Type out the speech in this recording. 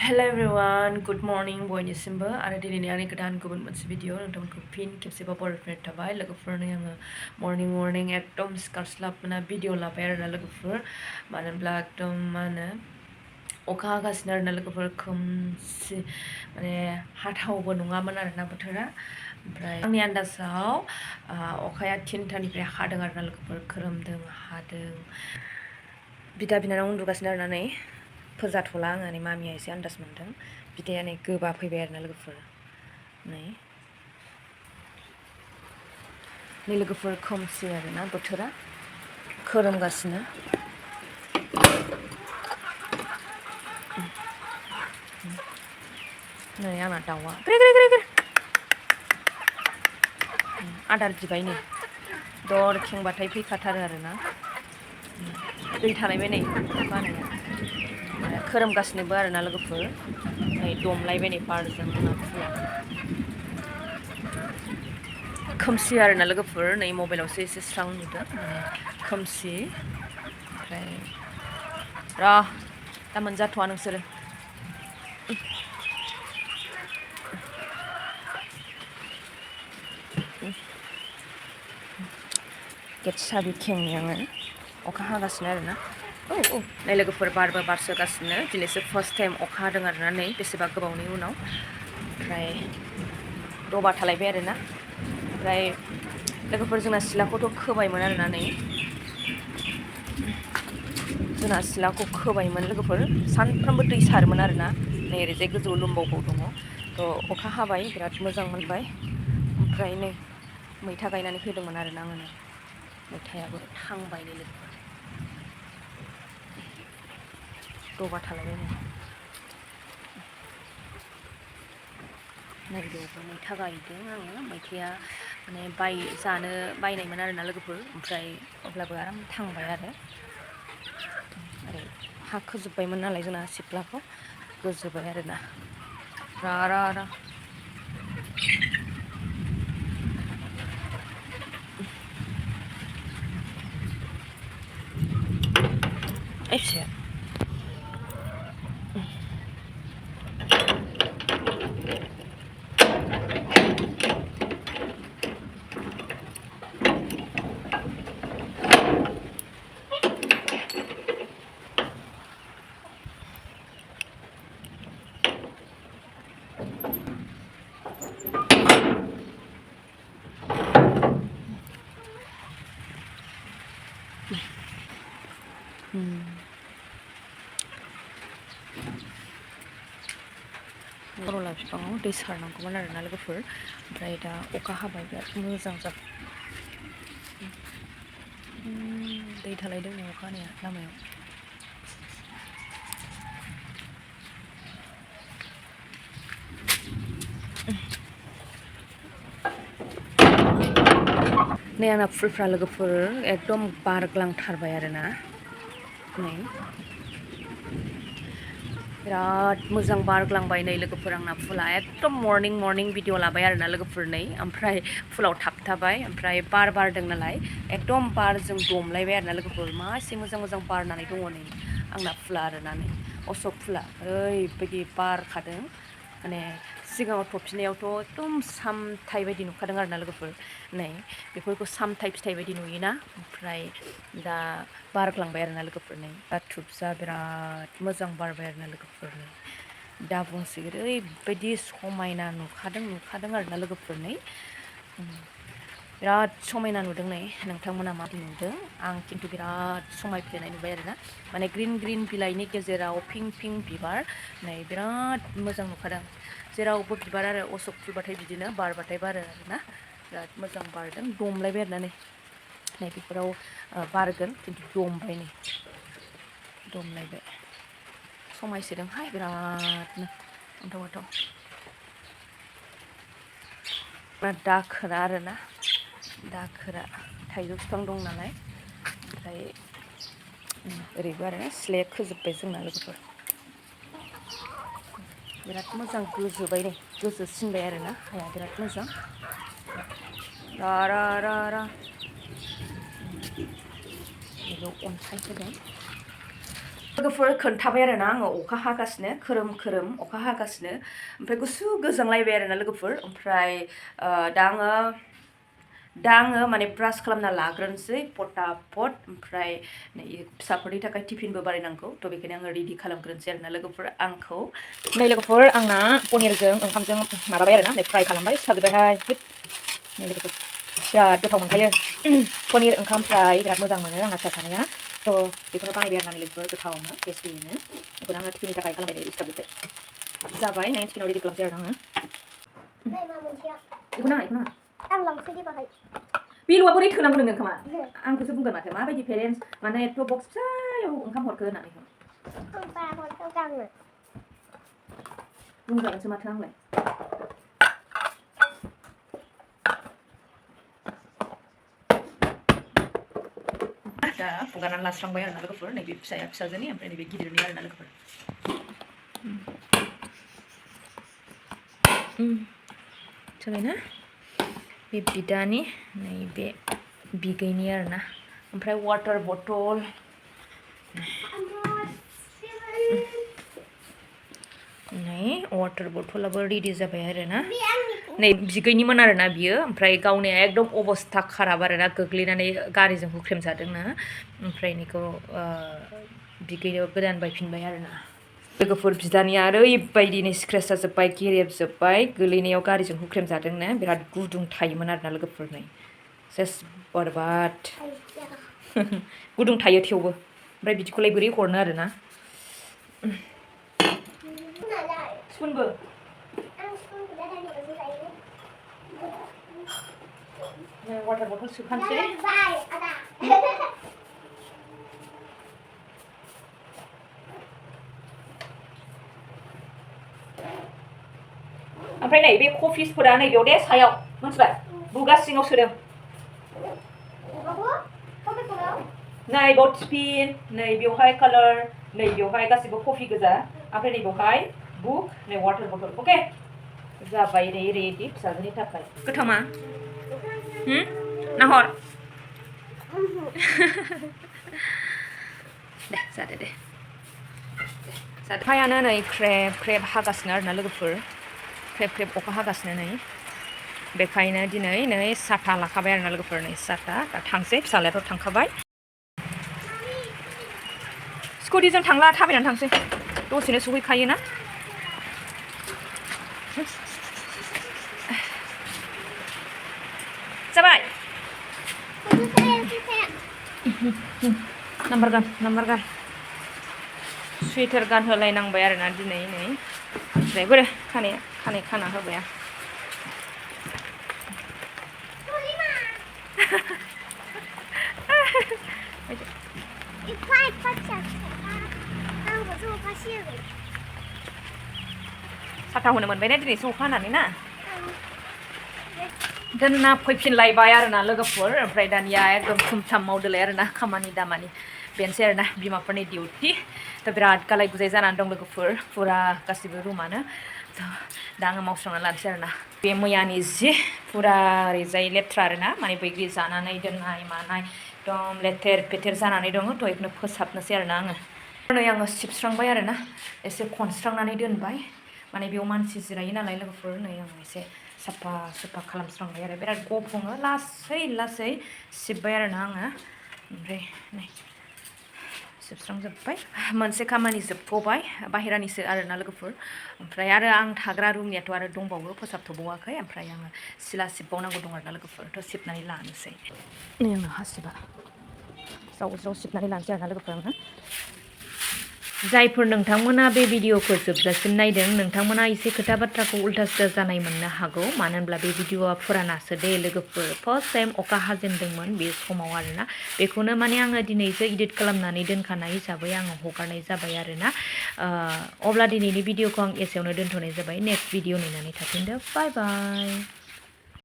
Hello everyone, good morning बयनिसिमबो आरो दिनैनि आंनि गोदान गुबुन मोनसे भिडिअ नोंथांमोनखौ फिन खेबसेबाव बरायफिननाय थाबाय लोगोफोरनो आङो मर्निं एकदम सिखारस्लाबना भिडिअ लाबाय आरोना लोगोफोर मानो होनब्ला एकदम मा होनो अखा हागासिनो आरोना लोगोफोर खोमसि माने हाथावबो नङामोन आरोना बोथोरा ओमफ्राय आंनि आन्दाजाव अखाया 10टानिफ्राय हादों आरोना लोगोफोर खोरोमदों हादों बिदा बिनानाव उन्दुगासिनो आरोना नै फोजाथ'ला आङो नै मामिया एसे आन्दाज मोन्दों बिदाया नै गोबा फैबाय आरोना लोगोफोर नै लोगोफोर खोमसि आरोना बोथोरा खोरोमगासिनो नै आंना दाउआ आदार बिबाय नै दर खेंबाथाय फैखाथारो आरोना दै थानायबाय नै बानाया खोरोमगासिनोबो आरोना लोगोफोर नै दमलायबाय नै बारजों आंना फुला खोमसि आरोना लोगोफोर नै मबाइलावसो एसे स्रां नुदों माने खोमसि ओमफ्राय दा मोनजाथ'वा नोंसोरो गेट साबि खेंनि आङो अखा हागासिनो आरोना नै लोगोफोर बारबो बारसोगासिनो दिनैसो फार्स्ट टाइम अखा हादों आरोना नै बेसेबा गोबावनि उनाव ओमफ्राय दबा थालायबाय आरोना ओमफ्राय लोगोफोर जोंना सिलाखौथ' खोबायमोन आरोना नै जोंना सिलाखौ खोबायमोन लोगोफोर सानफ्रामबो दै सारोमोन आरोना नै ओरैजाय गोजौआव लुमबावबाव दङ थ' अखा हाबाय बिराद मोजां मोनबाय ओमफ्राय नै मैथा गायनानै होदोंमोन आरोना आङो नै मैथायाबो थांबाय नै लोगोफोर दबा थालायबाय नै बेयावबो मैथा गायदों आङो मैथाया माने जानो बायनायमोन आरोना लोगोफोर ओमफ्राय अब्लाबो आराम थांबाय आरो ओरै हा खोजोब्बायमोन नालाय जोंना सिथ्लाखौ गोजोबाय आरोना रा एसे कर'ला बिफाङाव दै सारनांगौमोन आरोना लोगोफोर ओमफ्राय दा अखा हाबाय बिराद मोजां जाबाय दै थालायदों नै अखा हानाया लामायाव नै आंना फुलफ्रा लोगोफोर एकदम बारग्लांथारबाय आरोना नै बिराद मोजां बारग्लांबाय नै लोगोफोर आंना फुला एकदम मर्निं भिडिअ लाबाय आरोना लोगोफोर नै ओमफ्राय फुलाव थाबथाबाय ओमफ्राय बार बारदों नालाय एकदम बारजों दमलायबाय आरोना लोगोफोर मा एसे मोजां बारनानै दङ नै आंना फुला आरोना नै अशक फुला ओरैबायदि बारखादों माने सिगाङाव थफिनायावथ' एकदम सामथाइ बायदि नुखादों आरोना लोगोफोर नै बेफोरखौ सामथाइ फिथाइ बायदि नुयोना ओमफ्राय दा बारग्लांबाय आरोना लोगोफोर नै दा थुबजा बिराद मोजां बारबाय आरोना लोगोफोर नै दा बुंसै ओरैबायदि समायना नुखादों आरोना लोगोफोर नै बिराद समायना नुदों नै नोंथांमोना माबायदि नुदों आं खिन्थु बिराद समायफ्लेनाय नुबाय आरोना माने ग्रिन बिलाइनि गेजेराव पिंक बिबार नै बिराद मोजां नुखादों जेरावबो बिबार आरो अशक फुलबाथाय बिदिनो बारबाथाय बारो आरोना बिराद मोजां बारदों दमलायबाय आरोना नै बेफोराव बारगोन खिन्थु दमबाय नै दमलायबाय समायसोदोंहाय बिरादनो अन्थाव दाखोरा आरोना दाखोरा थाइजौ बिफां दं नालाय ओमफ्राय ओरैबो आरो सिलाया खोजोब्बाय जोंना लोगोफोर बिराद मोजां गोजोबाय नै गोजोसिनबाय आरोना हाया बिराद मोजां रा बेयाव अन्थाइ होदों लोगोफोर खोन्थाबाय आरोना आङो अखा हागासिनो खोरोम खोरोम अखा हागासिनो ओमफ्राय गुसु गोजांलायबाय आरोना लोगोफोर ओमफ्राय दा आङो माने ब्रास खालामना लाग्रोनोसै पटापट ओमफ्राय नै फिसाफोरनि थाखाय टिफिनबो बानायनांगौ थ' बेखायनो आङो रेडि खालामग्रोनोसै आरोना लोगोफोर आंखौ नै लोगोफोर आंना पनिरजों ओंखामजों माबाबाय आरोना नै फ्राय खालामबाय साजोबबायहाय नै लोगोफोर बिराद गोथाव मोनखायो पनिर ओंखाम फ्राय बिराद मोजां मोनो आंहा फिसा सानैया थ' बेखौनो बानायबाय आरोना लोगोफोर गोथावनो टेस्टिनो बेखौनो आङो टिफिननि थाखाय खालामबाय स्टाफजों जाबाय नै टिफिनाव रेडि खालामसै आरोना आङो बेखौ नाङा आं लांफैदो बाहाय बेल'आ बोरै थोनांगौ नोंनो ओंखामा आंखौसो बुंगोन माथो माबायदि पेरेन्टस माने एथ' बक्स फिसायाव ओंखाम हरखो होननानै बुंजागोनसो माथो आंलाय दा हुगारनानै लास्रांबाय आरोना लोगोफोर नैबे फिसाया फिसाजोनि ओमफ्राय नैबे गिदिरनि आरोना लोगोफोर जाबायना बे बिदानि नैबे बिगैनि आरोना ओमफ्राय वाटार बटल नै वाटार बटलाबो रेडि जाबाय आरोना नै बिगैनिमोन आरोना बियो ओमफ्राय गावनि एकदम अबस्था खाराब आरोना गोग्लैनानै गारिजों हुख्रेमजादोंनो ओमफ्राय बेखौ बिगैनो गोदान बायफिनबाय आरोना लोगोफोर बिदानिया ओरैबायदिनो स्क्रेच जाजोब्बाय गेरेबजोब्बाय गोलैनायाव गारिजों हुख्रेमजादोंनो बिराद गुदुं थायोमोन आरोना लोगोफोर नै सेस बरबाद गुदुं थायो थेवबो ओमफ्राय बिदिखौलाय बोरै हरनो आरोना स्पुनबो वाटार बटल सोखानोसै ओमफ्राय नै बे कफिसफोरा नैबेयाव दे सायाव मोनथिबाय बुगा सिङाव सोदों नै बेयाव टिफिन नै बेवहाय कालार नै बेवहाय गासिबो कफि गोजा ओमफ्राय नै बेवहाय बुक नै वाटार बटल अके जाबाय नै रेडि फिसाजोनि थाखाय गोथावमा नाहर दे जादो दे अखायानो नै ख्रेब ख्रेब हागासिनो आरोना लोगोफोर ख्रेब ख्रेब अखा हागासिनो नै बेखायनो दिनै नै साथा लाखाबाय आरोना लोगोफोर नै साथा दा थांसै फिसालायाथ' थांखाबाय स्कुटिजों थांला थाबायनानै थांसै दसेनो सहैखायोना जाबाय नाम्बार गान सुइटार गानहोलायनांबाय आरोना दिनै नै ओमफ्राय बोरो खानाय खाना होबाय साथा होनो मोनबायना दिनैसो अखा हानानै ना दोनना फैफिनलायबाय आरोना लोगोफोर ओमफ्राय दानिया एकदम थुमथाम मावदोलाय आरोना खामानि दामानि बेनोसै आरोना बिमाफोरनि डिउटि थ' बिराद गालाय गुजाय जानानै दं लोगोफोर फुरा गासिबो रुमानो दा आङो मावस्रांना लानोसै आरोना बे मैयानि जि फुरा ओरैजाय लेथ्रा आरोना माने बैग्रि जानानै दोननाय मानाय एकदम लेथेर फेथेर जानानै दङ थ' बेखौनो फोसाबनोसै आरोना आङो नै आङो सिबस्रांबाय आरोना एसे खनस्रांनानै दोनबाय माने बेयाव मानसि जिरायो नालाय लोगोफोर नै आङो एसे साफा सुफा खालामस्रांबाय आरो बिराद गफङो लासै सिबबाय आरोना आङो ओमफ्राय नै सिबस्रांजोब्बाय मोनसे खामानि जोबथ'बाय बाहेरानिसो आरोना लोगोफोर ओमफ्राय आरो आं थाग्रा रुमनियाथ' आरो दंबावो फोसाबथ'बावाखै ओमफ्राय आङो सिला सिबबावनांगौ दं आरोना लोगोफोरथ' सिबनानै लानोसै नै आंना हासिबा ज्राव सिबनानै लानोसै आरोना लोगोफोर आङो जायफोर नोंथांमोना बे भिडिअखौ जोबजासिम नायदों नोंथांमोना एसे खोथा बाथ्राखौ उल्था सिदा जानाय मोननो हागौ मानो होनब्ला बे भिडिअआ फुरानासो दे लोगोफोर फार्स्ट टाइम अखा हाजेनदोंमोन बे समाव आरोना बेखौनो माने आङो दिनैसो इडिट खालामनानै दोनखानाय हिसाबै आङो हगारनाय जाबाय आरोना अब्ला दिनैनि भिडिअखौ आं एसेयावनो दोनथ'नाय जाबाय नेक्स्ट भिडिअ नायनानै थाफिनदो बाय बाय